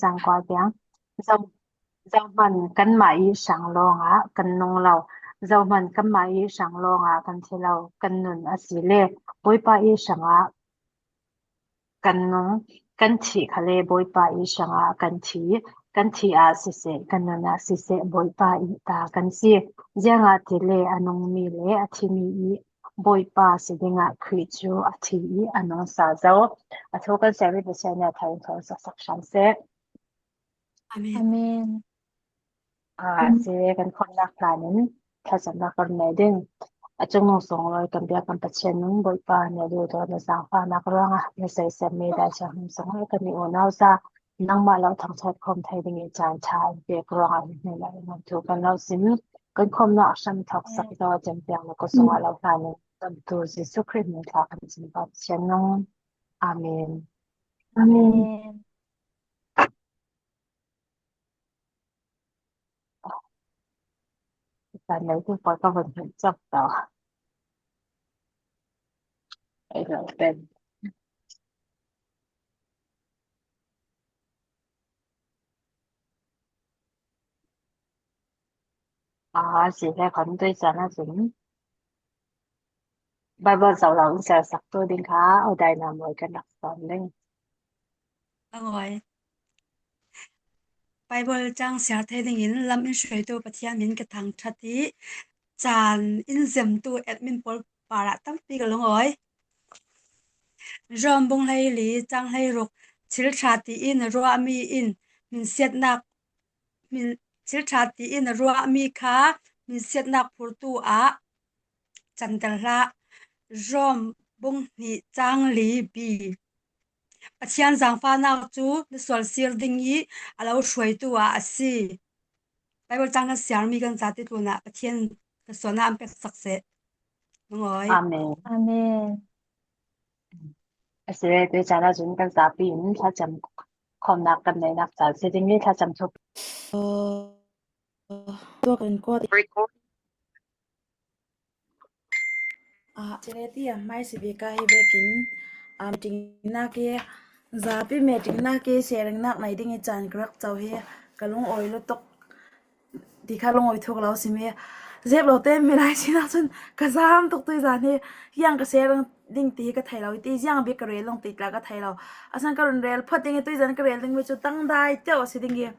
Cang kua tiang. Zohhmanh, kanmah i hrang lawngah kan nung lo. Zohhmanh, kanmah i hrang lawngah kan thi lo. Kan nun a si le Bawipa i hrangah kan nung. Kan thih kha le Bawipa i hrangah kan thi. Kan thih ah siseh, kan nun ah siseh, Bawipa i ta kan si. Ziangah ti le a nungmi le a thimi i Bawipa si dingah Khrih cu a thi i a nung sa zau. A thu kan sermi Pathian nih a thar in thawn saksak hram seh. Amen. Amen. Ah, si kan khawmnak hlan in thlacamnak kan nei ding. A cungnung sunglawi kan biak kan Pathian nung Bawipa na duhdawt na zaangfahnak ruangah na sersiammi daichang sunglawi kan i unau za nangmah lo thangṭhat khawm thei ding i caan ṭha in pek ruangah hi hnu lai tu kan lo sim kan khawmnak hram thawk sak do cempiang na ko sungah lo hlan in tu Jesuh Khrih min thla kan cim Pathian nung. Amen. Amen. Caan lei tu pawl ka vun hmuh cak to. Ei lo pen. Ah, si he kan tui caan ahcun Bible zoh lo in sersak tu ding kha odai na mawi kan rak sawm ding. Angawi. Bible cang siar thei ding in lam in hruaitu Pathian min ka thangṭhat i caan in zemtu admin pawl parah tampi ka lungawi. Rom bung hlei li cang hlei ruk thil ṭha tiin ruahmi in minsiatnak min thil ṭha tiin ruahmi kha minsiatnak phurtu ah canter hlah. Rom bung hnih cang li bi. Pathian zaangfahnak cu na sual sir ding i a lo hruaitu ah a si. Baibal cang kan siarmi kan ca ti tlun ah Pathian ka sualnak an pek sak seh. Lungawi. Amen. Amen. A si te caan ahcun kan zapi in thlacam khawmnak kan neihnak caan si ding i thlacam thup. Tuak in kawt Chineti a hmaisabik ah hi vekin meeting-nak hi zapi meeting-nak hi sharing-nak nei ding i caan ka rak co hi ka lungawi lu tuk ti kha lungawi thuk lo simi zep lo te milai sinah cun ka zaam tuk tui zan hi iang ka sharing ding ti hi ka thei lo ti ziang bik ka rel ding ti tla ka thei lo asan ka run rel phot ding i tui zan ka rel ding mi cu tangdai teo a si ding i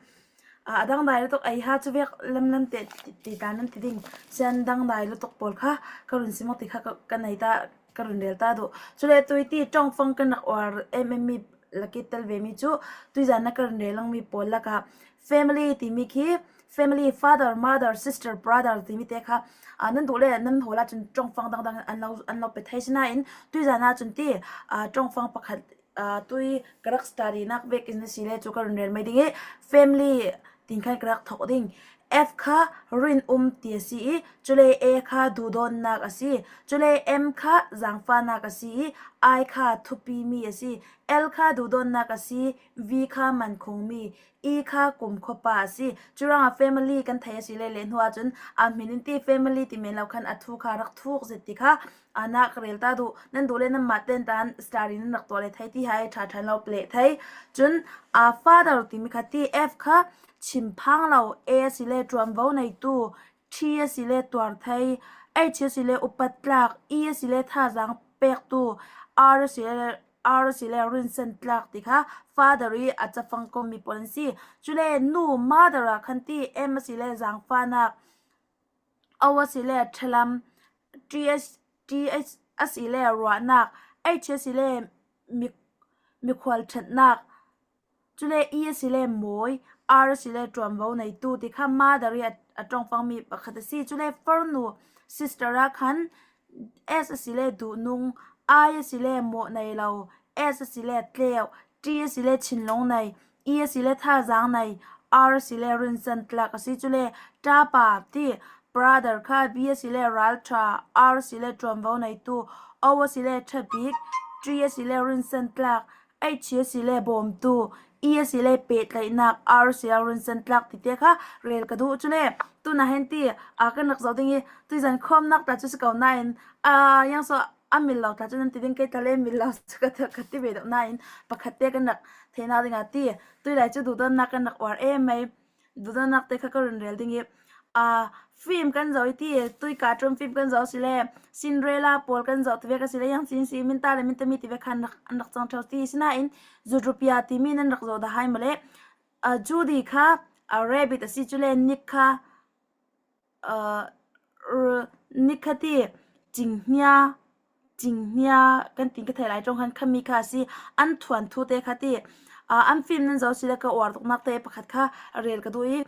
A dangdai lutuk ei ha cu vek lamlam te ti ta nan ti ding. Sian dangdai lutuk pawl kha ka run si maw ti kha ka nei ta ka run rel ta duh. Cule tuiti ṭongfang kan rak uar emem mi laki tel ve mi cu tuizan na ka run rel mi pawl lakah family timi khi family father mother sister brother timi te kha nan duh le nan hawl ahcun ṭongfang dangdang an lo an lo pe thai sinain tuizan ahcun ti ṭongfang pakhat tui ka rak study nak vek in si le cu ka run rel mai ding i family tin khan ka rak thawk ding. F kha rin um ti a si i cule A kha duhdawnnak a si. Cule M kha zaangfahnak a si i I kha thupi mi a si. L kha duhdawnnak a si. V kha mankhung mi. E kha kumkhua pa a si. Curuangah family kan thei a si le leh hnu ahcun a min in ti family ti men lo khan a thu kha rak thuk zet ti kha na ka rel ta duh. Nan duh le nanmah ten tan study nan rak tuah le thei ti hai ṭha ṭhan lo pleh thei. Cun a father timi kha ti F kha chim phang lo A a si le ṭuanvo neitu T a si le tuar thei H a si le upat tlak E a si le thazaang pektu R a si le R a si le rinsan tlak ti kha father i a cafang kommi pawl an si. Cule nu mother ah khan ti M a si le zaangfahnak O a si le ṭhalam T a si le ruahnak, H a si le mikhual ṭhatnak, cule E a si le mawi, R a si le ṭuanvo neitu ti kha mother i a ṭongfangmi pakhat a si. Cule farnu sister ah khan S a si le duhnung, I a si le mawh nei lo, S a si le tleu, T a si le thinlung nei, I a si le thazaang nei, R a si le rinsan tlak a si. Cule ṭapa ti brother kha B a si le ralṭha, R a si le ṭuanvo neitu, O a si le ṭhabik, T a si le rinsan tlak, H a si le bawmtu, E a si le pehtlaihnak, R a si le rinsan tlak ti te kha rel ka duh. Cule tuna hen ti a kan rak zoh ding i tuizan khawmnak ta cu si ko nain a yang so. A mil lo tla cu nan ti ding kei tla le mil lo cu ka ka ti ve deuh nain pakhat te kan rak theihnak ding ah ti tuilai cu duhdawtnak kan rak uar em mei. Duhdawtnak te kha ka run rel ding i uh, film kan zoh i ti tui cartoon film kan zoh si le Cinderella pawl kan zoh ti ve ka si le yang sin si minta le mintami ti ve khan rak an rak cang theo ti sinain Zootopia timi nan rak zoh dah hai male uh, Judy kha uh, rabbit a si cu le Nick kha uh, Nick kha ti cinghngia cinghngia kan tin ka thei lai ṭong khan khami kha a si an thuan thu te kha ti uh, an film nan zoh si le ka uar tuknak te pakhat kha rel ka duh i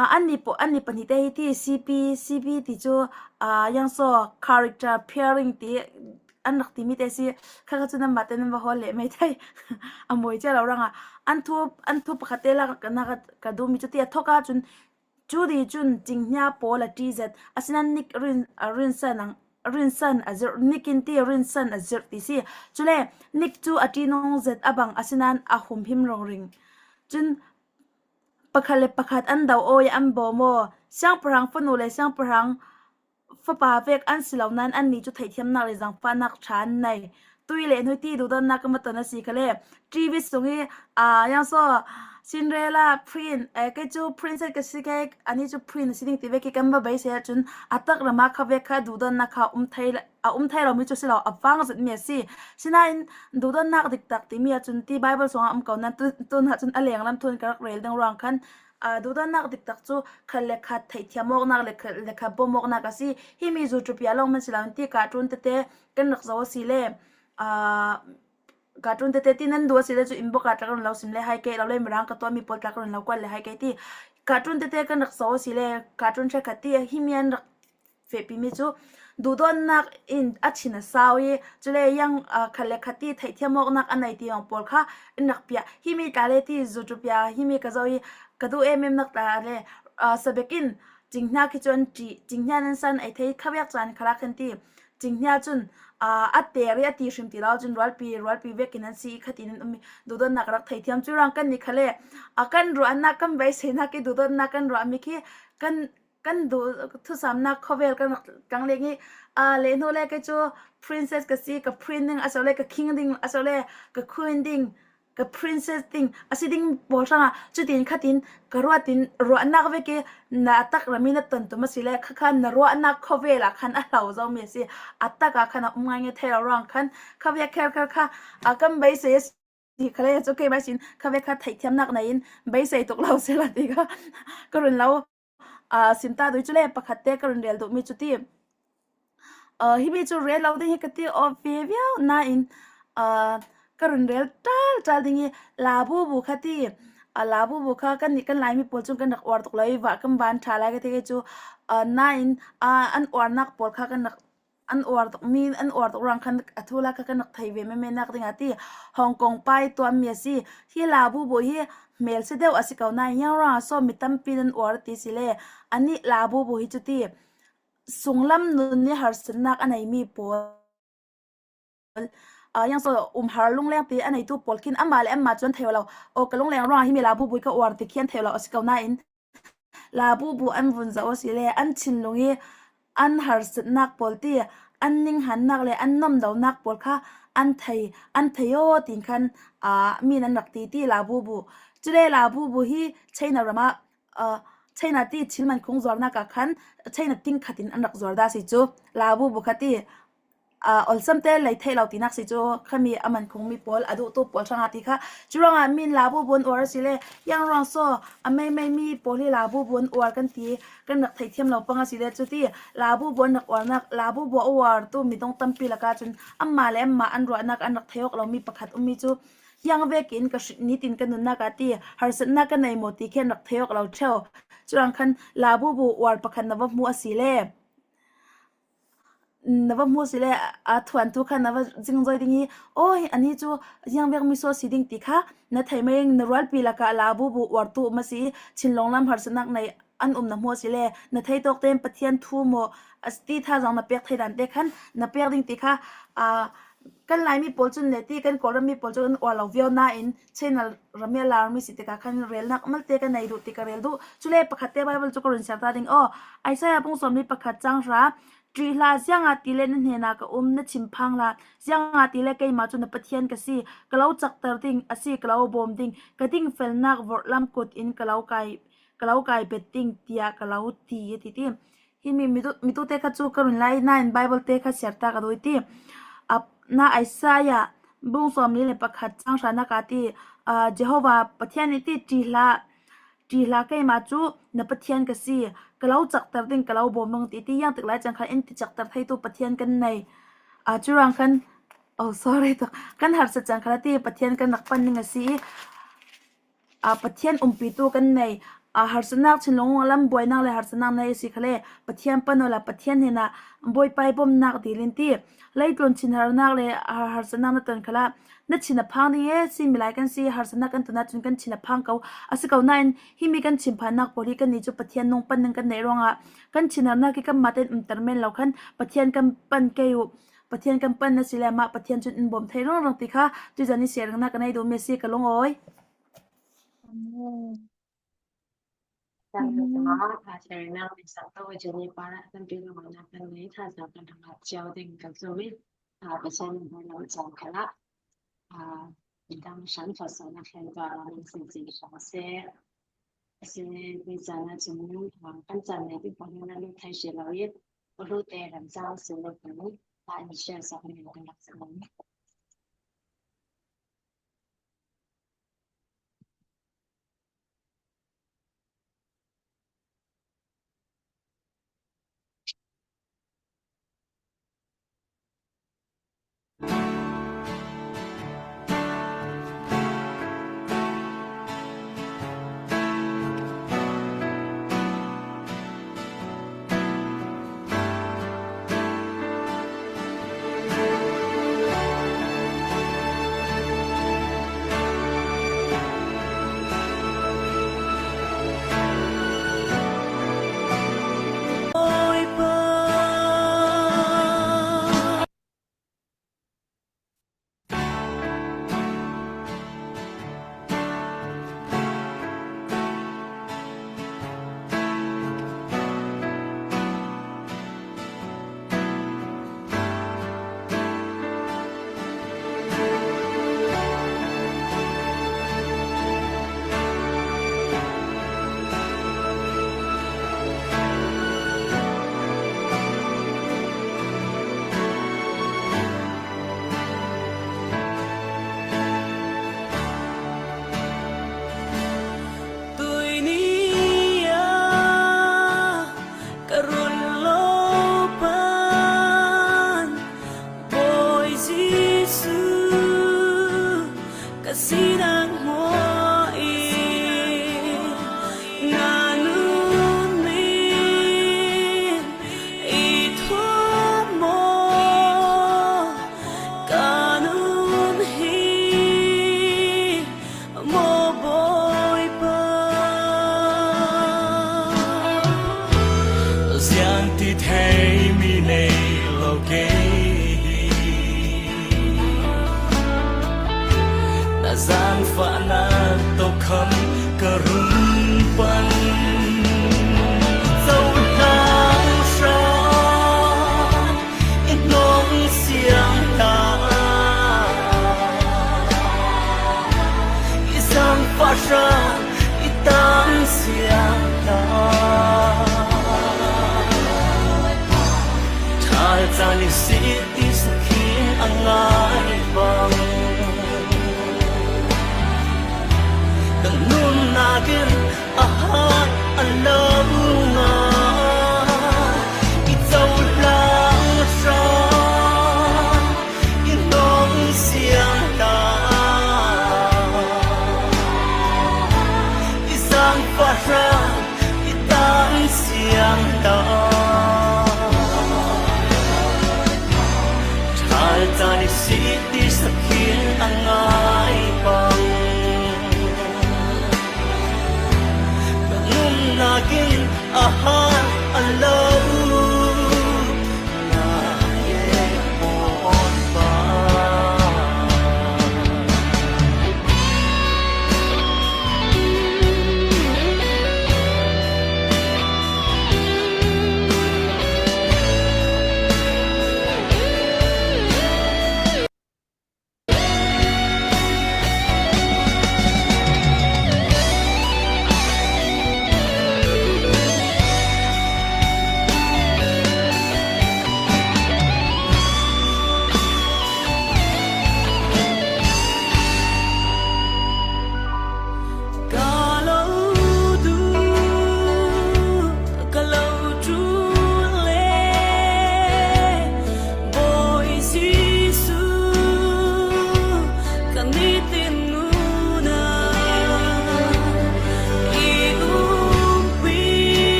uh, an ni an ni pahnih te hi ti CP CP ti cu uh, yangso character pairing ti an rak timi te si kha kha cu nan mah te nan va hawl leh mai thei a mawi cia lo rangah an thu an thu pakhat te lak na ka duh mi cu ti a thok ahcun Cu nih cun cinghngia pawl a ṭihzet. Asinain Nick rinsan rinsan a zirh. Nick in ti rinsan a zirh ti si. Cule Nick cu a ṭihnung zet a bang asinain a humhim ringring. Cun pakhat le pakhat an do aw i an bawm aw. Siangpahrang fanu le siangpahrang Fapa vek an si lo nain annih cu theihthiamnak le zaangfahnak ṭha an nei. Tui le hnuiti duhdawtnak ka ton a si kha le TV sung i aa iangsaw Cinderella prince eh, kei cu princess ka si ke ani cu prince a si ding ti ve khi kan va beisei ahcun a tak ram ah kha ve kha duhdawtnak kha um thei a um thei lomi cu si lo a vang zitmi a si. Sinain duhdawtnak diktak timi ahcun ti Bible chungah um ko nain tun ahcun a lenglam thun ka rak rel ding ruang khan Duhdannak diktak cu khat le khat theihthiam awknak le khat le khat bawmh awknak a si. Hi mi Zootopia lawng man si loin ti cartoon tete kan rak zoh a si le cartoon tete ti nan duh a si le cu inbox ah tlak run lo sim le hai ke lo le mirang ka tuahmi pawl tlak run lo kuat le hai ke ti cartoon tete kan rak zoh a si le cartoon hrek ti hi mi an rak Fehpimi cu duhdawtnak in a thin a sau i cule iang khat le khat ti theihthiam awknak a nei ti lawng pawl kha an rak piah. Hi mi tla le ti Zootopia hi mi ka zoh i ka duh emem nak tla le sabek in cinghnia khi cu an ṭih. Cinghnia nan san ei thei khabiak caan khala khan ti. Cinghnia cun a ter i a ti hrim ti lo cun rualpi rualpi vek in an si i khatin an um i duhdawtnak rak theithiam. Cu ruang kan nih khale kan ruahnak kan beiseinak i duhdawtnak kan ruahmi khi kan kan duh thusamnak khawvel kan rak tlang leng i uh, le hnu le kei cu princess ka si ka prince ding asole ka king ding asole ka queen ding ka princess ding asi ding pawl hrangah cutin khatin ka ruatin ruahnak ve ke na tak rami na ton tum asi le khakhan na ruahnak khawvel ah khan a hlo zo mi asi atak ah khan a um ngai nge thei lo ruang khan khavia kher kher kha kan beisei ti kha le cu keimah sin kha ve kha theihthiamnak nei in beisei tuk lo sela ti kha ka run lo Uh, simta dui cu le pakhat te ka run rel duhmi cu ti. Uh, hi mi cu rel lo ding hi ka ti aw ve viau nain uh, ka run rel ṭal ṭal ding i la bu bu kha ti. Uh, la bu bu kha kan nih kan Laimi pawl cun kan rak uar tuk lo i va kan van ṭha lai ka ti cu. Uh, nain uh, an uarnak pawl kha kan rak An uar tukmi an uar tuk ruang khan a thu la kha kan rak thei ve menmen nak ding ah ti Hong Kong pai tuahmi a si. Hi Labubu hi hmel si deuh a si ko nain Yangrang ah sawm mi tampi nan uar ti si le anih Labubu hi cu ti sunglam nun nih harsatnak a neimi pawl uh, umhar lungleng ti a neitu pawl khin amah le amah cu an thei lo. Aw ka lungleng ruang hi mi Labubu ka uar ti khi an thei lo a si ko nain Labubu an vun zoh a si le an thinlung i an harsatnak pawl ti an ninghannak le an nomdonak pawl kha an thei an thei aw tiin khan uh, min an rak ti ti Labubu. Cule Labubu hi China ram ah uh, China ti thil man khung zuarnak ah khan China ting khat in an rak zuar da si cu Labubu kha ti Awlsam te lei theih lo tinak si cu khami a man khungmi pawl a duhtu pawl hrangah ti kha curuangah min la bu bun uar a si le iangruang saw a meimei mi pawl hi la bu bun uar kan ti kan rak theithiam lo pang a si le cu ti la bu bu an rak uarnak la bu bu a uartu midung tampi lakah cun anmah le anmah an ruahnak an rak thei awk lomi pakhat ummi cu iang vek in ka nitin ka nunnak ah ti harsatnak ka nei maw ti khi an rak thei awk lo ṭheo curuang khan la bu bu uar pakhat na va hmu a si le Na va hmu sile aa thuantu kha na va zingzoi ding i aw anih cu ziangvek misaw si ding ti kha na thei mei na rualpi lakah la bubu uartu um a si i chinlawng lam harsatnak nei an um na hmu a si le na thei tawk tein Pathian thu maw ti thazaang na pek thei dan te khan na pek ding ti kha kan Laimi pawl cun le ti kan Kawlram mi pawl cu kan uar lo viau nain channel ram i a larmi si tikah khan relnak malte ka nei duh ti ka rel duh. Cule pakhat te Bible cu ka run ser ta ding aw. Isaiah pung sawmli pakhat cang hra. Ṭih hlah, ziangah ti le na hnenah ka um, na thinphang hlah. Ziangah ti le keimah cu na Pathian ka si, ka lo cakter ding a si, ka lo bawm ding, ka dingfelnak vorhlam kut in ka lo kai ka lo kai bet ding tiah ka lo ti a ti ti. Hi mi mitu te kha cu ka run lai nain Baibal te kha siar ta ka duh ti. Na Isaiah bung 41 caang hranak ah ti Jehovah Pathian nih ti ṭih hlah Ṭih hlah keimah cu na Pathian ka si, ka lo cakter ding ka lo bawm ding ti ti iang tik lai cang khan in ti cakter theitu Pathian kan nei. Curuang khan oh sorry tuk kan harsat cang kha ti Pathian kan rak pan ning a si i Pathian umpitu kan nei. Harsatnak thinlung lam buainak le harsatnak nei a si kha le Pathian pan la Pathian hnenah Bawipa i bawmhnak dil in ti leitlun thinharnak le harsatnak na ton kha na thin a phang ding ee simi lai kan si harsatnak kan ton ahcun kan thin a phang ko a si ko nain hi mi kan thinphannak pawl hi kannih cu Pathian nung pan ning kan neih ruangah kan thinharnak hi kanmah tein umter men lo khan Pathian kan pan kei u Pathian kan pan na si le mah Pathian cun in bawm thei rang ti kha tuzan i sharing na ka nei duhmi a si ka lungawi. Amen.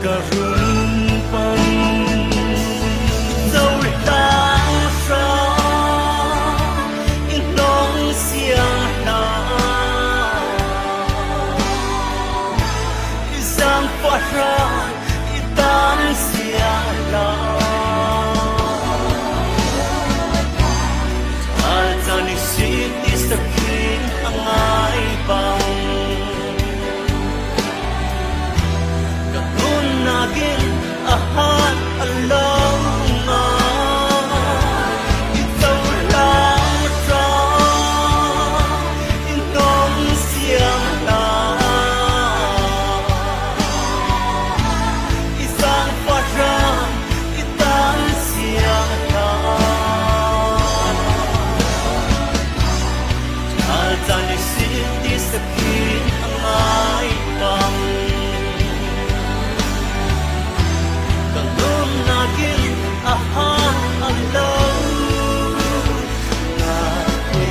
Ka run pan cohlang hram i hnong siang hlah i zaangfah hram i tan siang hlah Ṭhal caan i sit i sakhi a ngai bang Ka nunnak in a hat a lo ngai i cohlang hram i hnawm siang hlah i zaangfah hram i tan siang hlah Ṭhal caan i sit i sakhi a ngai bang Ka nunnak in a ha a lo Na he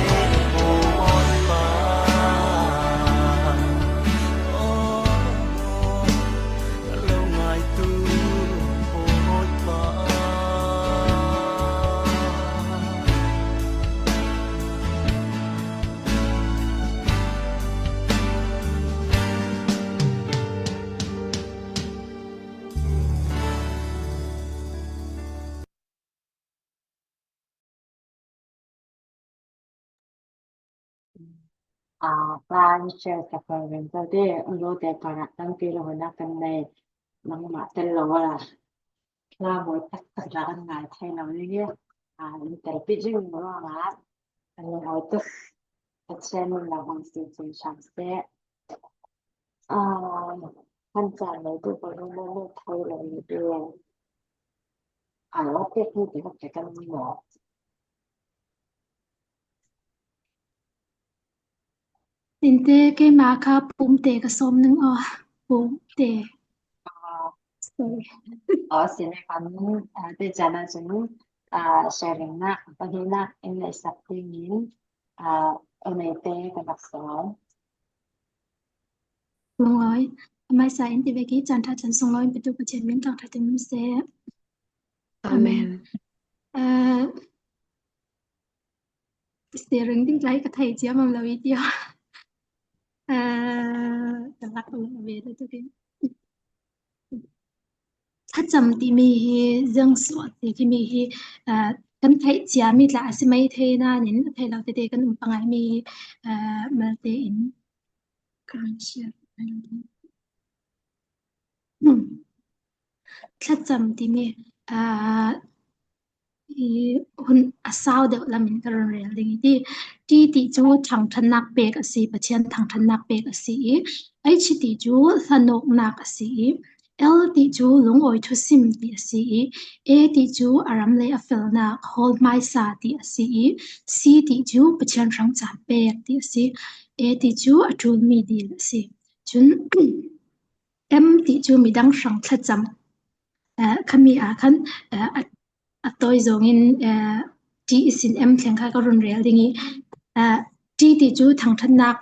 Bawipa Oh, ka lo ngaitu Bawipa. Plan share ka rin to te ro te para tampi lo na kan nei nangmah tel lo la Hla mawi taktak dah kan ngai thai lo ning i in telpi ding ruangah kan lungawi tuk. Pathian nunnak hmang si cun hram seh. Kan caan ngeitu pawl hi maw maw thai lo ni i a pek mi te kha kan maw. Tinte keimah kha pumte ka sawm ning aw. Pumte. Sorry. Sine kan te caan ahcun sharing-nak pahnihnak in le sak dingin te ka rak sawm. Lungawi. Hmaisa in ti ve ki caan ṭha chan sunglawi in petu Pathian min thangṭhat in um seh. Amen. Steering ding tlai ka thei ciammam lo i tiah ka lak lo ve le tukin. Thlacam timi hi ziangsuah ti timi hi kan theih ciami tla a si mai thei nain a thei lo tete kan um pangai mi mal tein kan share. Thlacam timi Hi hun a sau deuh lam in ka run rel ding i ti. Ṭi ti cu ṭhangṭhannak pek a si, Pathian thangṭhatnak pek a si i H ti cu hlanawknak a si i L ti cu lungawi thusim ti a si i A ti cu a ram le a felnak hawl hmaisa ti a si i C ti cu Pathian hrang caan pek ti a si. A ti cu a ṭulmi dil a si. Cun M ti cu midang hrang thlacam Khami ah khan a tawi zawng in T sin M thleng kha ka run rel ding i T ti cu thangṭhatnak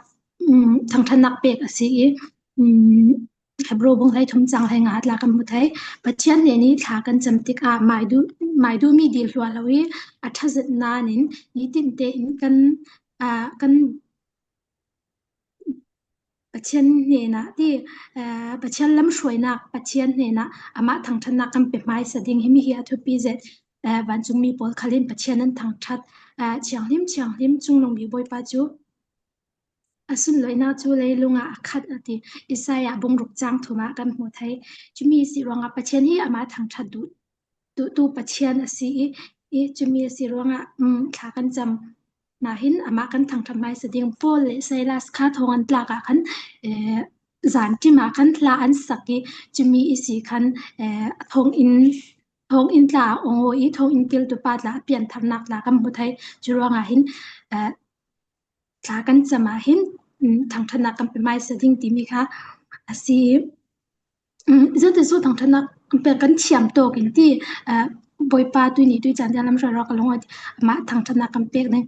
thangṭhatnak pek a si i Hebrew bung hlei thum cang hlei nga tla kan hmu thei. Pathian nih ni thla kan cam tikah mai duh mai duhmi dil hlua lo i a ṭhazet nain nitin tein kan kan Pathian hnenah ti Pathian lamhruainak Pathian hnenah amah thangṭhatnak kan pe hmaisa ding hi hi a thupi zet. Vancungmi pawl khal in Pathian an thangṭhat. Thianghlim thianghlim cunglung bik Bawipa cu a sunlawinak cu leilung ah a khat a ti. Isaiah bungruk caang thum ah kan hmuh thai. Cumi si ruangah Pathian hi amah thangṭhat duh duhtu Pathian a si i cumi a si ruangah thla kan cam. Nahin amah kan thangṭhat hmaisa ding Paul le Silas kha thong an tlak ah khan zanṭim ah khan hla an sak i cumi i si khan thonginn thonginn tla a ong i thonginn kiltu pa tla a piantharnak tla kan hmu thai. Cu ruangah hin thla kan cam ah hin thangṭhatnak kan pe hmaisa ding timi kha a si. Zeitin cu thangṭhatnak kan thiam tawk in ti Bawipa tu nih tuicaan tiang lamhruai rua ka lung amah thangṭhatnak kan pek ning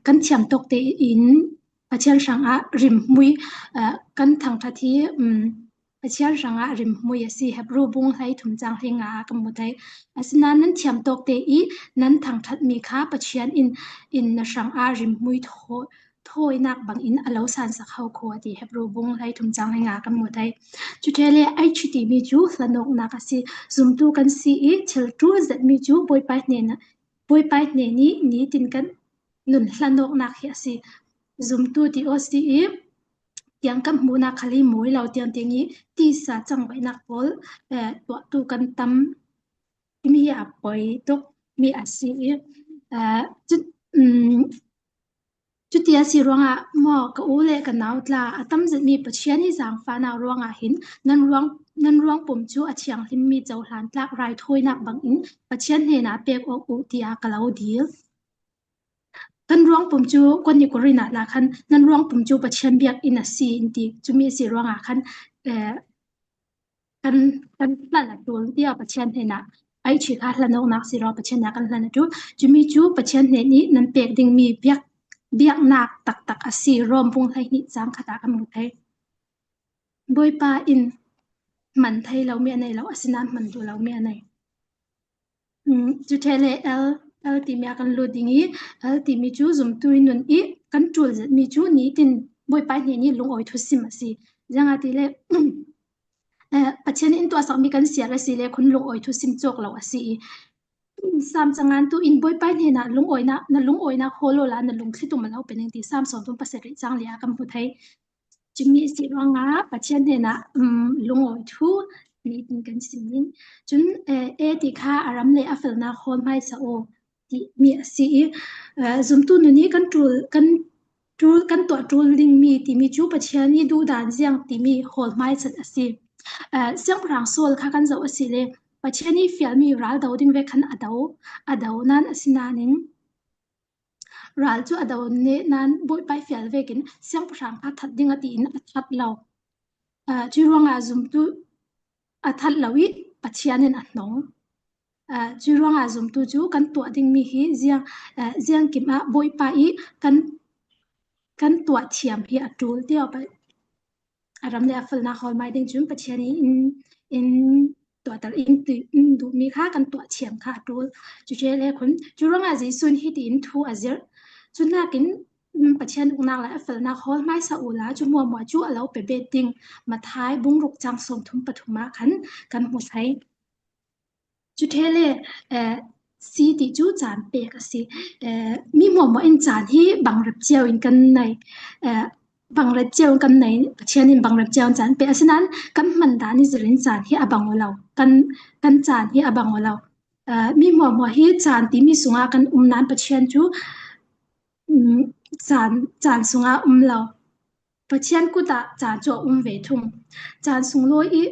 kan thiam tawk tein Pathian hrangah rimhmui kan thangṭhat hi. Pathian hrangah rimhmui a si. Hebru bung hlei thum cang hlei nga ah ka hmu thai. Asinain nan thiam tawk te i nan thangṭhatmi kha Pathian in in na hrangah rimhmui thawinak bangin a lo sansak hau kho a ti. Hebru bung hlei thum cang hlei nga ah ka hmu thai. Cuṭhe le ai ṭhi timi cu hlanawknak a si. Zumtu kan si i thil ṭul zetmi cu Bawipa hnen Bawipa hnen i nitin kan nun hlanawknak hi a si. Zumtu ti aw si i tiang kan hmuhnak khal hi mawi lo tiang tiang i tisa cangvaihnak pawl tuahtu kan tam timi hi a poi tuk mi a si i cuti a si ruangah maw ka u le ka nau tla a tam zetmi Pathian i zaangfahnak ruangah hin nan ruang nan ruangpum cu a thianghlimmi cohlan tlak raithawinak bangin Pathian hnenah pek awk u tiah ka lo dil. Kan ruangpum cu kan i Korin ah khan nan ruangpum cu Pathian biakinn a si in ti. Cumi a si ruangah khan kan kan hlan a ṭul tiah Pathian hnenah ai ṭhi kha hlan awknak si rua Pathian ah kan hlan a ṭul. Cumi cu Pathian hnen i nan pek dingmi biak biaknak taktak a si. Rom bung 12 caang khat ah kan hmu thei. Bawipa in man thei lomi a nei lo, asinain man duh lomi a nei. Cuṭhe le L, L timi ah kan lut ding i L timi cu zumtu i nun i kan ṭul mi cu nitin Bawipa hnen i lungawi thusim a si. Zeicahtiah ti le Pathian in tuahsakmi kan siar a si le khun lungawi thusim cawk lo a si i Salm cangan tu in Bawipa hnenah lungawinak na lungawinak hawl la na lungthli tum a lo pening ti Salm 37 cang li ah kan hmu thei. Cumi a si ruangah Pathian hnenah lungawi thu nitin kan sim ding. Cun e ti kha a ram le a felnak hawl hmaisa aw timi a si i zumtu nun i kan ṭul kan ṭul kan tuah ṭul dingmi timi cu Pathian i duhdan ziang timi hawl hmaisat a si. Siangpahrang Saul kha kan zoh a si le Pathian i fialmi ral do ding ve khan a do. A do nain asinain Ral cu a do ne nain Bawipa i fial vekin siangpahrang kha that ding a ti in a that lo. Cu ruangah zumtu a that lo i Pathian in a hnong. Cu ruangah zumtu cu kan tuah dingmi hi ziang, ziangkim ah Bawipa i kan, kan tuah thiam hi a ṭul tiah a ram le a felnak hawl mai ding cun Pathian i in, in tuahter in in duhmi kha kan tuah thiam kha a ṭul. Cucu le khun cu ruangah Jesuh nih hiti in thu a zirh. Cu nakin Pathian uknak le a felnak hawl hmaisa u la cu muamua cu a lo pe bet ding Matthai bungruk cang 33 ah khan kan hmu thai. Cuṭhele si ti cu caan pek a si. Mi hmuahhmuah in caan hi bangrep cio in kan nei. Bangrep cio in kan nei. Pathian in bangrep cio in caan pek. Asinain kan hman dan i zir in caan hi a bang lo. Kan, kan caan hi a bang lo. Mi hmuahhmuah hi caan timi sungah kan um nain Pathian cu caan, caan sungah um lo. Pathian kut ah caan cu a um ve thung. Caan sunglawi i,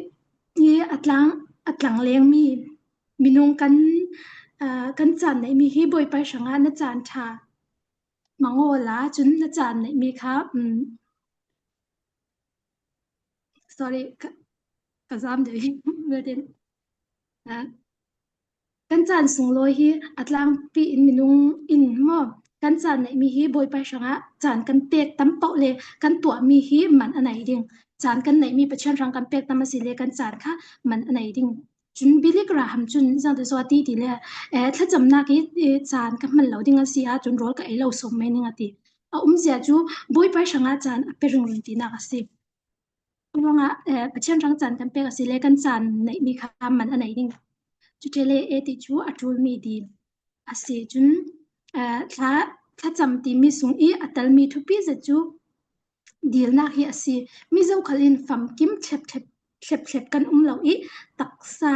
i a tlang a tlang lengmi minung kan uh, kan caan neihmi hi Bawipa hrangah na caan ṭha mangawl ah cun na caan neihmi kha um, sorry ka, ka zam deuh hi uh, Kan caan sunglawi hi a tlangpi in minung in maw kan caan neihmi hi Bawipa hrangah caan kan pek tam paoh le kan tuahmi hi man a nei ding. Caan kan neihmi Pathian hrang kan pek tam a si le kan caan kha man a nei ding. Cun Billy Graham cun zang te zaw ti ti le eh, thlacamnak i caan ka hman lo ding a si ahcun rawl ka ei lo som mai ning a ti. A umzia cu Bawipa hrangah caan a pe ringring tinak a si. Ruangah Pathian rang caan kan pek a si le kan caan neihmi kha man a nei ding. Cuṭe le e ti cu a ṭulmi dil a si. Cun thla thlacam timi sung i a telmi thupi zet cu dilnak hi a si. Mi zokhal in famkim thlepthlep thlepthlep kan um lo i taksa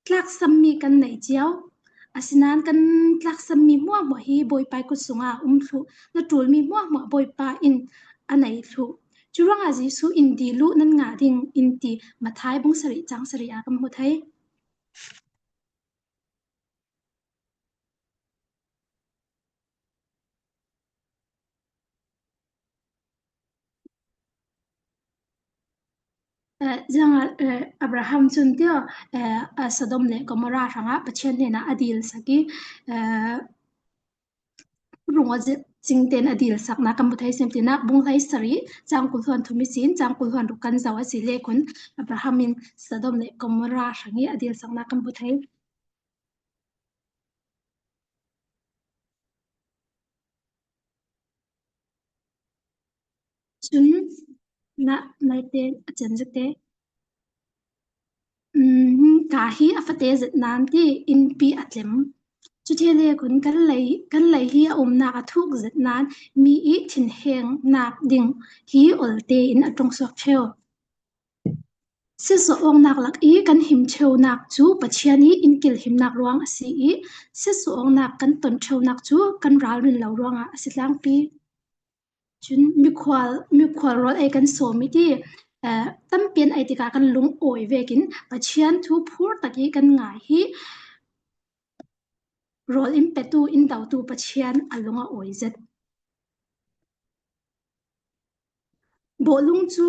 Tlaksammi kan nei cio. Asinain kan tlaksammi hmuahhmuah hi Bawipa kut sungah um thluh. Na ṭulmi hmuahhmuah Bawipa in a nei thluh. Cu ruangah Jesuh in dil u nan ngah ding in ti Matthai bung sarih cang sarih ah kan hmu thai. Abraham cun tiah Sodom le Gomorrah hrangah Pathian hnenah a dil sak i rung a. Cingten a dil saknak kan hmu thei sem tinak bung hlei sarih cang kul huan thum i sin cang kul huan ruk kan zoh a si le kun Abraham in Sodom le Gomorrah hrang i a dil saknak kan hmu thei. Cun na naite a cen zete. Ka hi a fate zet nain ti innpi a tlem. Cuti le kun kan lei hi a umnak a thuk zet nain mi i thinhengnak ding hi ol tein a ṭong suak ṭheo. Sisawh awknak lak i kan him ṭheonak cu Pathian i inn kilhimnak ruang a si i sisawh awknak kan ton ṭheonak cu kan ralrin lo ruangah a si tlangpi. Cun mikhual rawl ei kan sawm i ti tampi an ei tikah kan lung awi vekin Pathian thu phur tak i kan ngai hi rawl in petu in dotu Pathian a lung a awi zet. Bawlung cu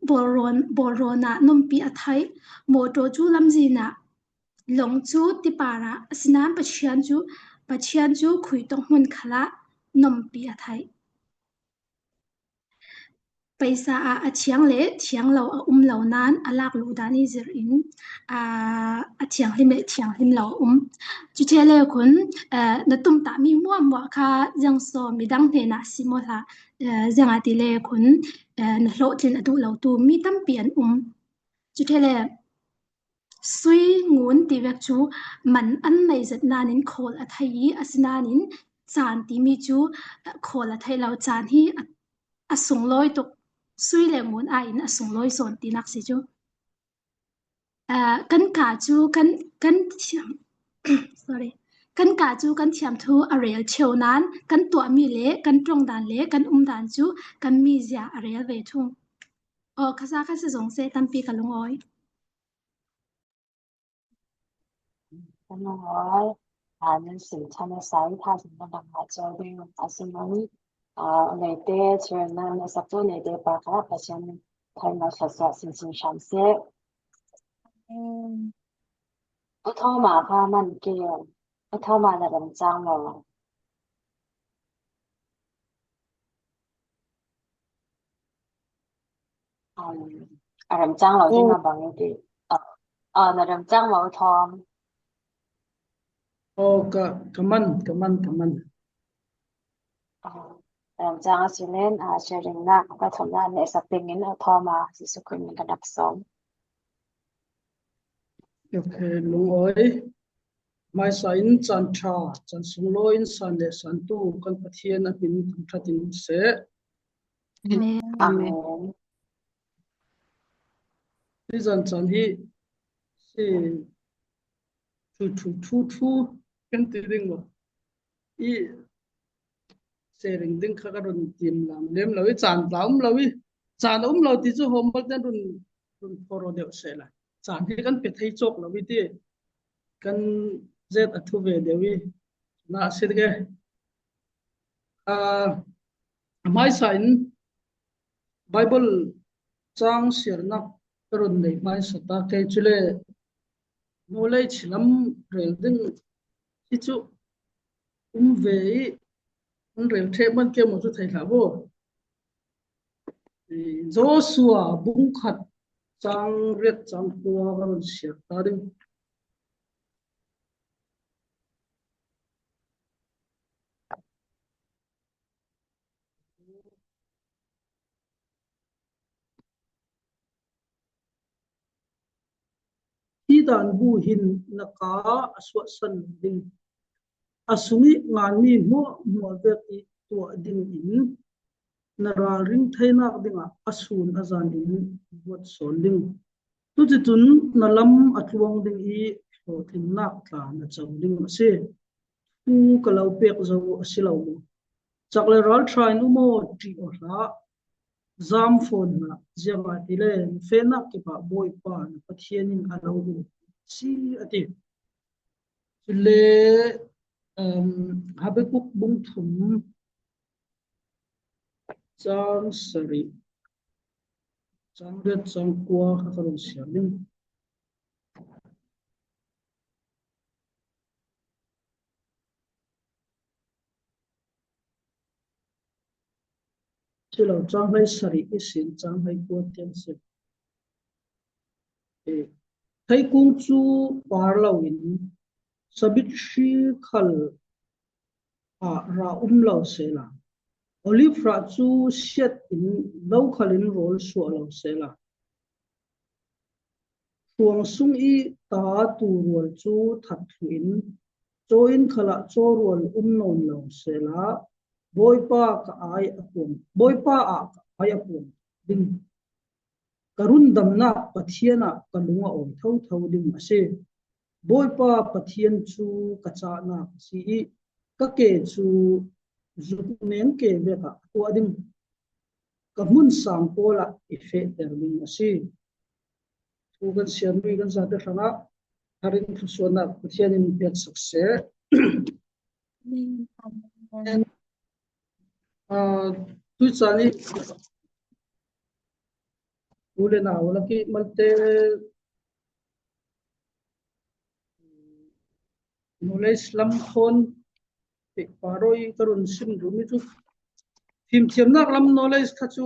bawlrawn ah nompi a theih, mawṭaw cu lamzin ah, lawng cu tipar ah, asinain Pathian cu khuitawk hmun khal ah nompi a theih. Paisa ah a thiang le thiang lo a um lo nain a lakluh dan i zir in a thianghlim le thianghlim lo a um. Cuti le cun na tumtahmi muahmuah kha ziangsaw midang hnenah si maw hlah, ziangah ti le khun na hlawhtlin a duh lotu mi tampi an um. Cuti le sui ngun ti vek cu man an nei zat nain khawl a thei i asinain caan timi cu khawl a thei lo. Caan hi a sunglawi tuk. Sui le ngun ai in a sunglawi sawn tinak si cu. Kan kaa cu kan thiam sorry kan kaa cu kan thiamthu a rel ṭheo nain kan tuahmi le kan ṭong dan le kan um dan cu kan mizia a rel ve thung. Aw khaza kha si zong seh tampi ka lungawi. Ka lungawi. Nan sim ṭhan a sai tha sin na dang ah caw ding a si mun. Neite chirna na saktu neite pa kha Pathian thar thluachuah sinsin hram seh. Amen. U Thoma kha man kel. U Thoma na rem cang maw? A rem cang lo ding a bang i ti. Na rem cang maw U Thom? Oh, ka ka man ka man ka man. Ramcang a si len sharing-nak ka thawmnak nih sak dingin a thawm ah Jesuh Khrih min kan rak sawm. Okay, lungawi. Hmaisa in caan ṭha, caan sunglawi in san le santu kan Pathian a min thangṭhat in seh. Amen. Amen. Nizan caan hi si thu thu thu thu kan ti ding maw? I sharing ding kha ka run tim lam lem lo i caan tla um lo i caan um lo ti cu homework nan run run phoro deuh se la caan hi kan pe thei chok lo i ti kan zet a thu ve deuh i na sir ge a hmaisa in Bible chang siarnak ka run nei hmaisa ta kei chu le hnulei chilam rel ding hi cu um ve i an rel ṭheh man ke maw cu thei hlah bu. Joshua bung khat cang riat cang kua ka run siak ta ding. Hi dan bu hin na kaa a suahsan ding. A sung i nganmi hmuahhmuah vek i tuah ding in na ralring theinak dingah a sun a zan in ruat sawn ding. Cuticun na lam a tluang ding i hlawhtlinnak tla na co ding a si. Thu ka lo pek zo a si lo maw? Cak le ralṭha in um aw, ṭih aw hlah. Zaam fawn hlah, ziangah ti le na fehnak kip ah Bawipa na Pathian in a lo um si a ti. Cule Habakkuk bung thum caang sarih caang riat caang kua kha ka run siar ding. Silo caang hlei sarih i sin caang hlei kua tiang si. Theikung cu par loin sabit hri khal ah ra um lo sehla, oliv rah cu siat in lokhal in rawl suah lo sehla, hruang sung i ta turual cu that thlu in caw inn khal ah cawrual um nawn lo sehla, Bawipa ka ai a puang Bawipa ah ka ai a puang ding. Ka rundamnak Pathian ah ka lung a awi thotho ding a si. Bawipa Pathian cu ka cahnak a si i ka ke cu zukneng ke vek ah a tuah ding. Ka hmun sang pawl ah i fehter ding a si. Thu kan siarmi kan zate hrangah harin thlusuannak Pathian in pek sak seh. Amen. Tuchan i u le nau laki malte knowledge lam khawn paroi ka run sim duhmi cu fimthiamnak lam knowledge kha cu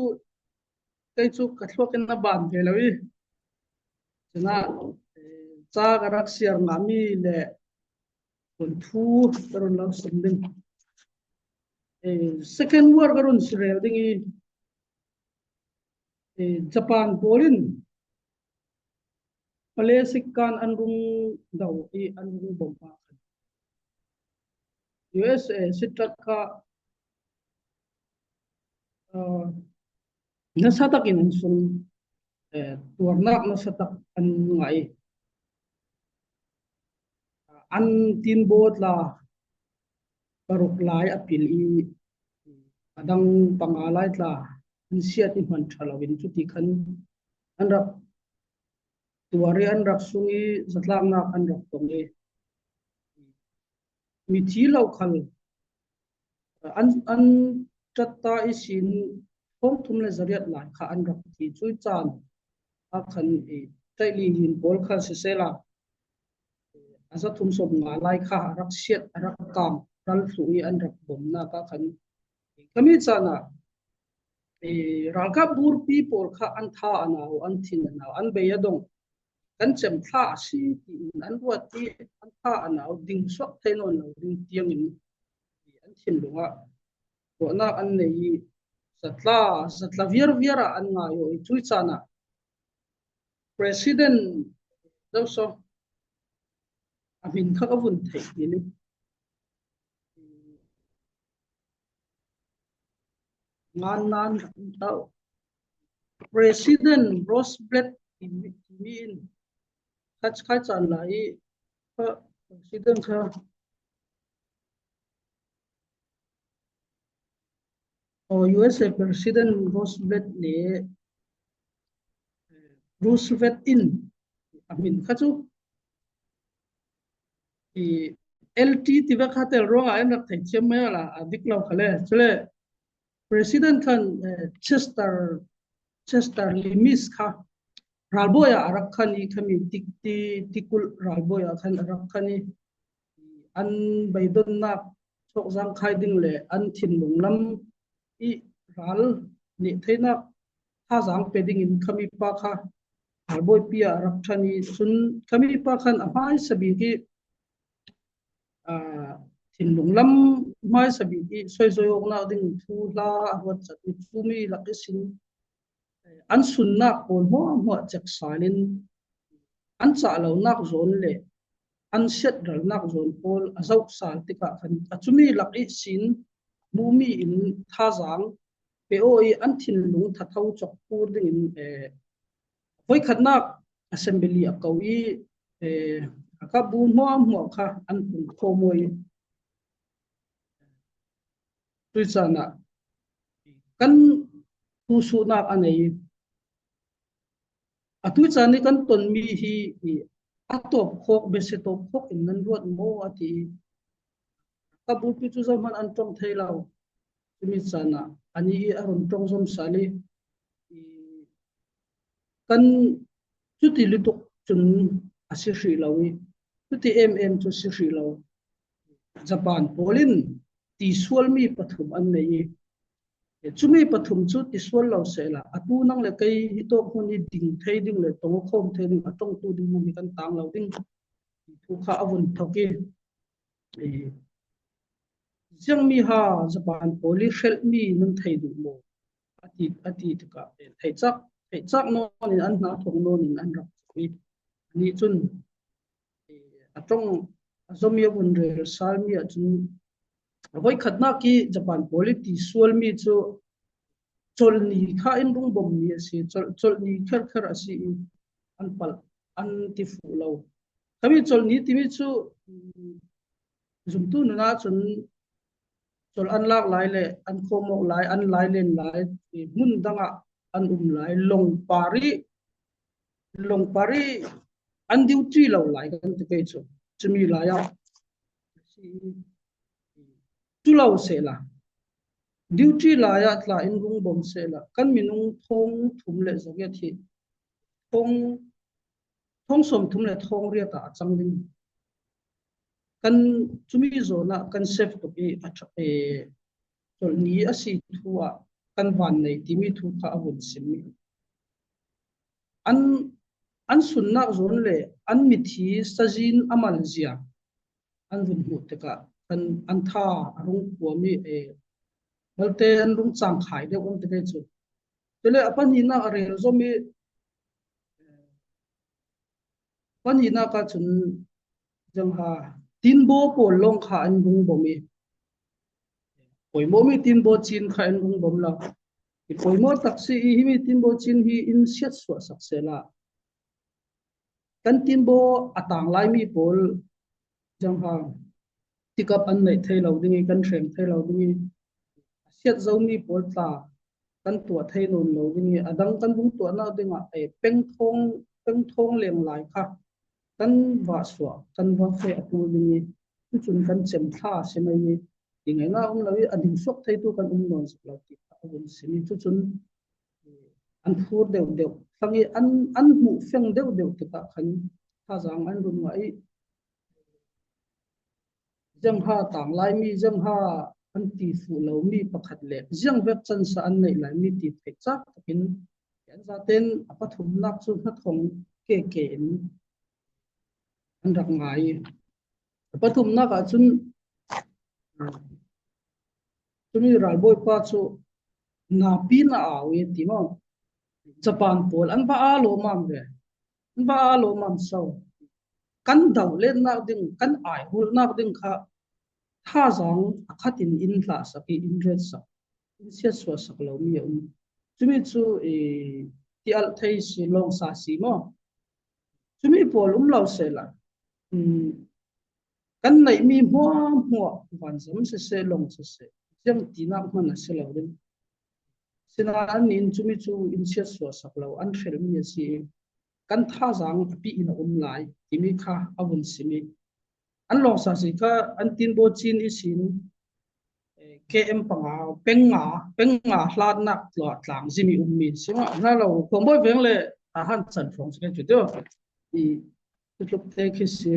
kei cu ka thluak in a ban ve lo i cuna ca ka rak siar ngami le thu ka run lo sim ding. Second war ka run rel ding i Japan pawl in Palesik kan an rung do i an rung bom ah khan USA sitrat kha nasa takin an sung tuarnak nasa tak an ngai. An tinbaw tla paruk lai a pil i a dang panga lai tla an siat i hman ṭha loin cuti khan an rak tuar i an rak sung i zatlaknak an rak tong i mithi lo khal an an ṭatta i sin thongthum le zariat lai kha an rak thi. Cui caan ah khan i ṭaihli hin pawl kha siseh a zathum 50 lai kha a rak siat a rak kaang ral thlu i an rak bawmnak ah khan kami caan ah i ralkap burpi pawl kha an tha a nau an thin a nau an bei a dong kan cem thla a si tiin an ruat i an tha a nau ding suak thei nawn lo ding tiang in an thinlung ah ruahnak an nei i zatla zatla viar viar ah an ngai i cui caan ah President zoso a min kha ka vun theih ti ni. Ngan nan rak um tau. President Roosevelt timi in khai caan lai i President kha USA President Roosevelt nih Roosevelt in a min kha cu i LT tiva kha tel ruangah an rak theithiam mai la a dik lo kha le cule President khan Chester Chester Limis kha ralbawi ah a rak khan i khami tik ti tikulh ralbawi ah khan a rak khan i an beidonnak thawkzang khai ding le an thinlung lam i ral nih theinak thazaang pe ding in khami pa kha ralbawipi ah rak ṭhan i cun khami pa khan a hmaisa bik i thinlung lam hmaisa bik i soisoi awknak ding thu hla a ruat cat i cu mi lak i sin an sunnak pawl hmuahhmuah ceksal in an cah lonak zawn le an siatralnak zawn pawl a zoh sal tikah khan a cumi lak i sin hmumi in thazaang pe aw i an thinlung thatho chok pur ding in voikhatnak assembly a ko i ka bu hmuahhmuah kha an pung kho moi. Tuicaan ah kan phusuhnak a nei. Atu caan i kan tonmi hi a tawp khawk biasi tawp khawk in nan ruat maw a ti i ka bupi cu zohhmanh an tong thei lo. Cumi caan ah anih i a run tong zom sal i kan cuti lutuk cun a si hrih lo i cuti emem cu si hrih lo. Japan pawl in ti sualmi pathum an nei i. Chumi pathum chu tisual lo sehla atu nang le kei hi tawk hmun hi ding thei ding le tong khawm thei ding a tongtu ding hmun hi kan tang lo ding ti thu kha a vun thawk i Ziangmi ha Japan pawl i hrelhmi nan thei duh maw? A ti tikah theih cak nawn in an hna thawk nawn in an rak cawk i anih cun a tong a zomi a vun rel salmi ahcun voikhatnak i Japan pawl i ti sualmi cu chawlhni kha in rung bommi a si. Chawlhni kherkher a si i an palh an ti fuh lo. Kami chawlhni timi cu zumtu nun ahcun chawlh an lak lai le an khawmawk lai, an lai len lai, hmun dang ah an um lai, lungpar i an duty lo lai kan ti kei cu. Cumi lai ah cu lo sehla duty lai ah tla in rung bom sehla kan minung thong thum le zakiat hi thong thong sawm thum le thong riat ah a cang ding. Kan cumi zawn ah kan save tuk i a chawlhni a si thu ah kan van nei timi thu kha a vun sim. An an sunnak zawn le an mithi sazin a mal zia an vun hmuh tikah an an tha a rung kuam i balte an rung cang khai deuh an ti cu. Tule a pahnihnak a rel zom i pahnihnak ahcun jangha tinbaw pawl lawng kha an rung bawm i pawimawmi tinbaw cin kha an rung bawm lo. I pawimawh tak si i himi tinbaw cin hi in siat suah sak sehla. Kan tinbaw a tang laimi pawl jangha tikap an neih thei lo ding i kan hreng thei lo ding i a siat zomi pawl tla kan tuah thei nawn lo ding i a dang kan vung tuahnak dingah pengthawng pengthawng leng lai kha kan va suah kan va fe a tul ding i cucun kan cem thla a si mei i ti ngaina um lo i a ding suak theitu kan um nawn lo ti kha a vun sim i cucun an phur deuh deuh thlang i an an hmuh feng deuh deuh tikah khan thazaang an run ngah i Ziangha tang laimi, ziangha an ti fuh lomi pakhat le ziangvek cansa an neih laimi ti theih cak takin an zaten a pathumnak cu hnathawng keke in an rak ngai. A pathumnak ahcun cumi ralbawipa cu napi na au i ti maw Japan pawl an va aa lawmam ve. An va aa lawmam so. Kan doh lennak ding, kan aihulnak ding kha thazaang a khat in in hlah sak i in ret sak, in siatsuah sak lomi a um. Cumi cu i ti alh thei si lawng sa si maw? Cumi pawl um lo sehla kan neihmi hmuahhmuah vanzam siseh lawng siseh ziang tinak hman a si lo ding. Sinain nin cumi cu in siatsuah sak lo an hrelmi a si i kan thazaang a pi in a um lai timi kha a vun sim i an lawngsa si kha an tinbaw cin i sin KM panga peng nga peng nga hlatnak tlang zimi ummi sima na lo khuangbawi veng le a han chan hrawng si chu teo i tluk te khi si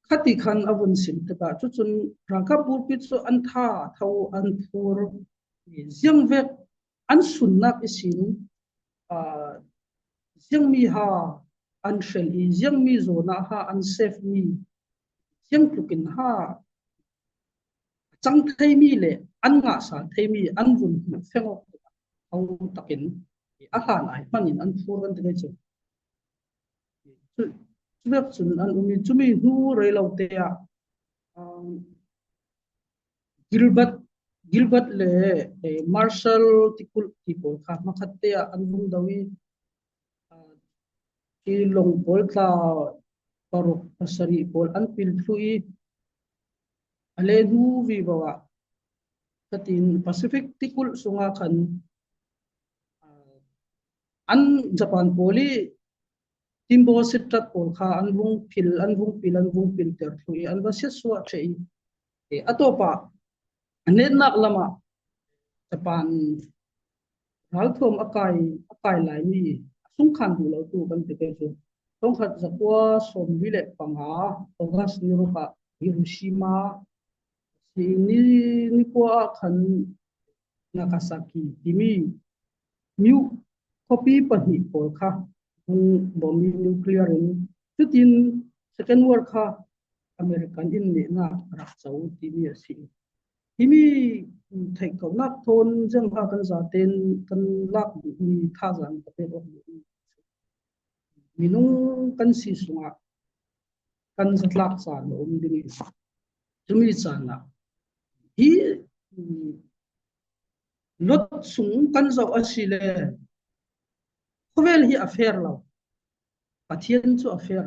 khati khan a vun sim tikah cucun ralkap burpi cu an tha tho an phur ziang vek an sunnak i sin ziangmi ha an hrel i ziangmi zawn ah ha an save mi ziang tluk in ha a cang theimi le an ngah sal theimi an vun hmuh feng awk tikah ho takin a hlan ai hman in an phur kan ti cu. Cu vek cun an um i cumi hnu rei lo te ah Gilbert Gilbert le Marshall tikulh ti pawl kha hmakhat te ah an vung do i hi lawng pawl tla paruk pasarih pawl an pil thlu i a le hnu vivo ah katin Pacific tikulh sungah khan an Japan pawl i Timbo sitrat pawl kha an vung phil an vung pil an vung pil ter thlu i an va siatsuah ṭheh i a tawp ah a netnak lam ah Japan ralthuam a kai a kai laimi a sungkhan duh lotu kan ti kei cu thongkhat zakua 45 August ni ruk ah Hiroshima a si. Ni nikua ah khan Nagasaki timi myu khuapi pahnih pawl kha hung bom i nuclear in cutin Second World kha American in nehnak a rak co timi a si. Himi theih konak thawn zong kha kan zaten kan lak duhmi thazaang ka pek awk duhmi minung kan si sungah kan zatlak caan a um ding i cumi caan ah hi lot sung kan zoh a si le khawvel hi a fair lo. Pathian cu a fair.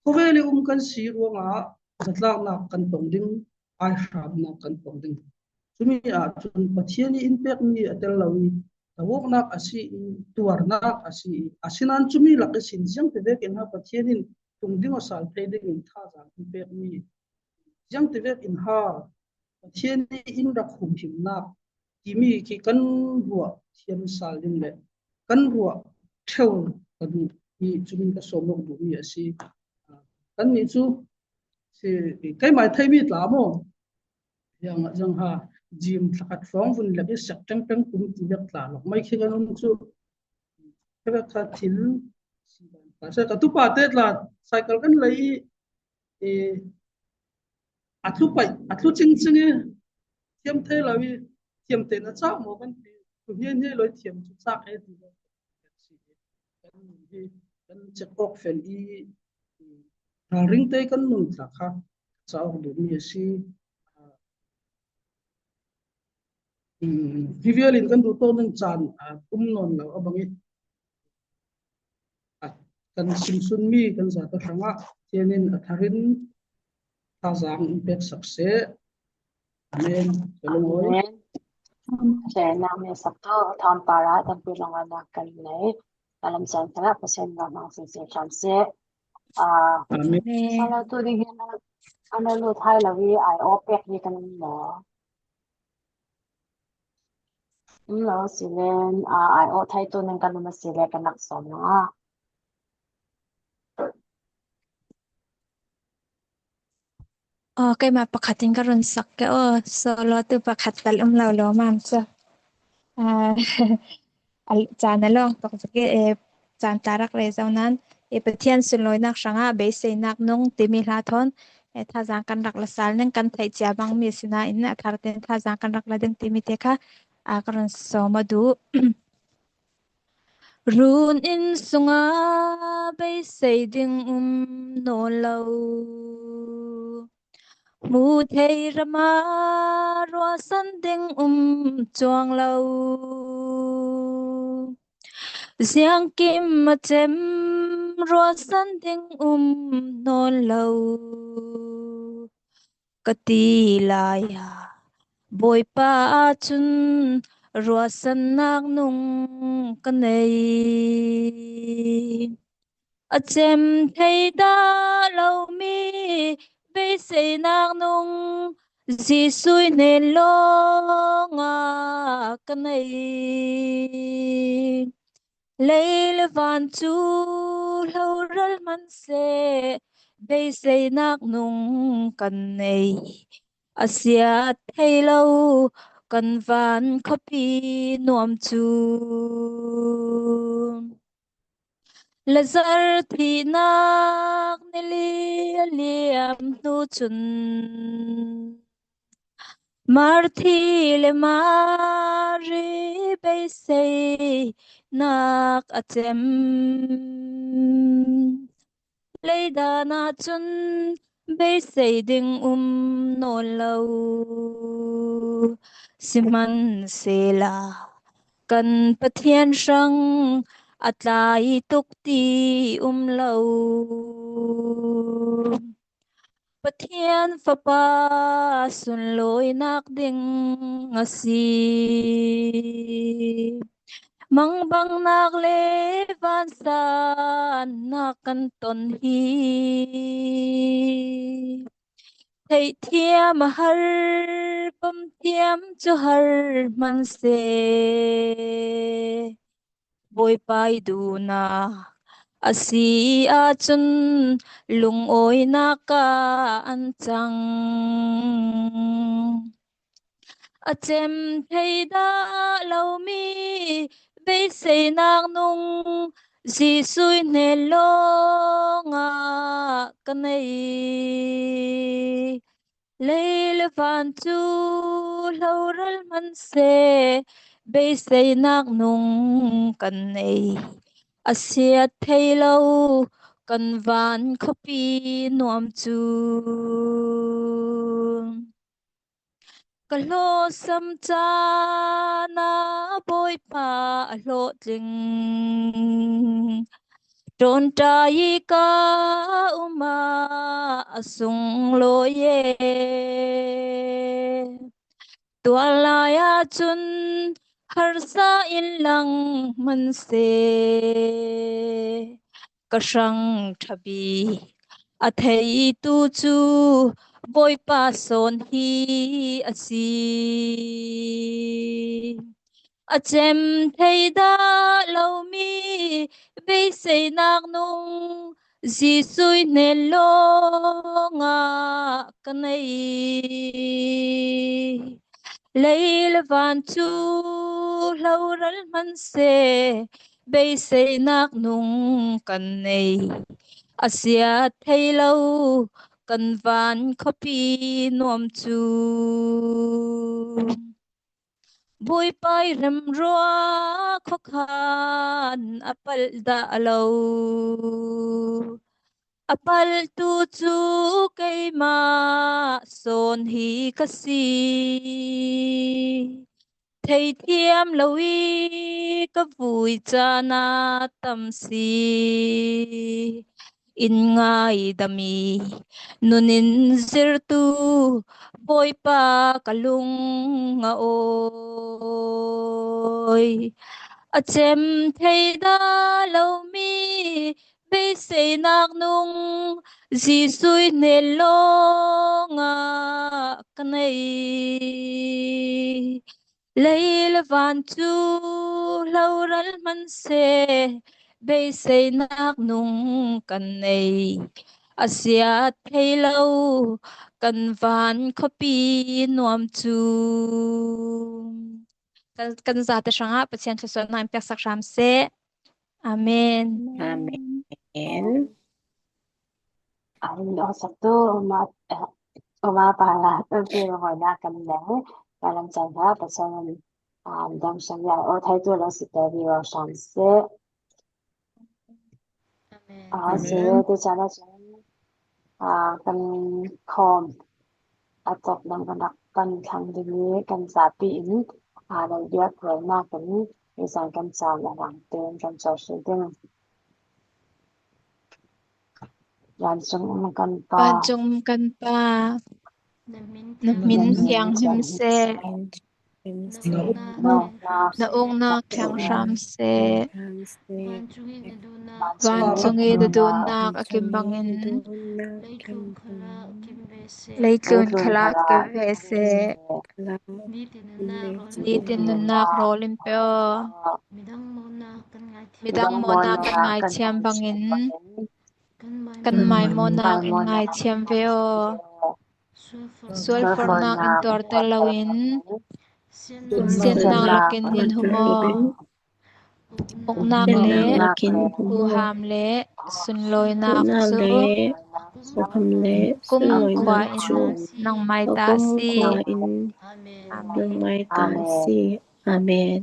Khawvel i um kan si ruangah zatlaknak kan tong ding, aihramnak kan tong ding. Cumi ahcun Pathian i in pekmi a tel lo i tawoknak a si i tuarnak a si i asinain cumi lak i sin ziang tevek in ha Pathian in tung ding o sal thei ding in thazaang in pekmi ziang tevek in ha Pathian i in rak humhimnak timi khi kan ruah thiam sal ding le kan ruah theo ka duh i cumin ka sawm awk duhmi a si. Kan nih cu si keimah theimi tla maw yang zang ha jim thlakhat hrawng vun lek i sek teng teng kum ti vek tla lok mai khi kan um cu kha kha thil si ban ta se ka tupa te tla cycle kan lei i a tlu paih a tlu cingcing i thiam thei lo i thiam te na cak maw kan ti tu hnie hnie loi thiam cu cak he ti lo kan nun hi kan check awk fel i ralring te kan nun tla kha cauk duhmi a si. Hi vial in kan duh tawn ning caan um nawn lo a bang i kan simsunmi kan zata hrangah thianin a tharin thazaang in pek sak seh. Amen. Ka lungawi. Amen. Sernak mi sak to thawng para tampi lawngnak kan nei. Alam chan khala pasien nga mang sin sin hram se. Amen. Salo tu ding hin ano lu thai lo i ai o pek ni kan um mo. Um lo silen ai o thai tu ning kan um sile kan nak som na. Aw, keimah pakhat in ka run sak ke aw. Solo tu pakhat tal um lo lo mam cu. Ah, caan a lawng tuk tuk i caan tla rak rei zau nain Pathian sunlawinak hrangah beiseinak nung timi hla thawn thazaang kan rak la sal ning kan theih cia bangmi si nain a thar tein thazaang kan rak la ding timi te kha ka run sawm a duh. Run inn sungah beisei ding um nawl lo. Hmu thei ram ah ruahsan ding um cuang lo. Ziangkim a cem ruahsan ding um nawl lo. Ka ti lai ah Bawipa ahcun ruahsannak nung ka nei. A cem thei dah lomi beiseinak nung Jesuh hnen lawngah ka nei. Lei le van cu hloral hmanhseh beiseinak nung kan nei. A siat thei lo kan van khuapi nuam cu. Lazar thihnak nili a liam hnu cun Marthi le Mari beiseinak a cem. Leidan ahcun beisei ding um nawl lo. Sihmanhsehlaw kan Pathian hrang a tlai tuk ti um lo. Pathian Fapa sunlawinak ding a si. Mangbangnak le vansannak kan ton hi theihthiam a har, pom thiam cu har hmanhseh. Bawipa i duhnak A si ahcun lungawinak ah an cang. A cem thei dah lomi beiseinak nung Jesuh hnen lawngah ka nei. Lei le van cu hloral hmanhseh beiseinak nung kan nei. A siat thei lo kan van khuapi nuam cu. Ka hlawsam caan ah Bawipa a hlawhtling. Ṭawnṭai i ka um ah a sunglawi e. Tuah lai ahcun harsa in lang hmanhseh. Ka hrang ṭha bik a theitu cu Bawipa sawn hi a si. A cem thei dah lomi beiseinak nung Jesuh hnen lawngah ka nei. Lei le van cu hloral hmanhseh beiseinak nung kan nei. A sia thei lo kan van khuapi nuam cu. Bawipa i remrua khuakhan a palh dah lo. A palhtu cu keimah sawn hi ka si. Theithiam lo i ka vui caan ah tam si. In ngaidam i nun in zirtu Bawipa ka lung a awi. A cem thei dah lomi beiseinak nung Jesuh hnen lawngah ka nei. Lei le van cu hloral hmanhseh beiseinak nung kan nei. A siat thei lo kan van khuapi nuam cu. Kan zate hrangah Pathian thluachuahnak in pek sak hram seh. Amen. Amen. Saktu uma para na kan le kalam chan ha pasal dam sham ya o thai tu lo si te vi ro sham se a se te chana chun kan khom a cop dang kan rak pan thlang ding i kan zapi in lo biak rawlnak in nizan kan caan a rang tein kan cohri ding. Vancung um kan Pa. Vancung um kan Pa, na min thianghlim seh. Na uknak thiang hram seh. Vancung i na duhnak a kim bangin leitlun khal ah kim ve seh. Nitin nunnak rawl in pe aw. Midang mawhnak kan ngaithiam bangin kan maimawhnak in ngaithiam ve aw. Sualforhnak in tuarter loin siannak lakin in hum aw. Uknak le huham le sunlawinak cu kumkhua in nangmah ta a si. Amen. Amen.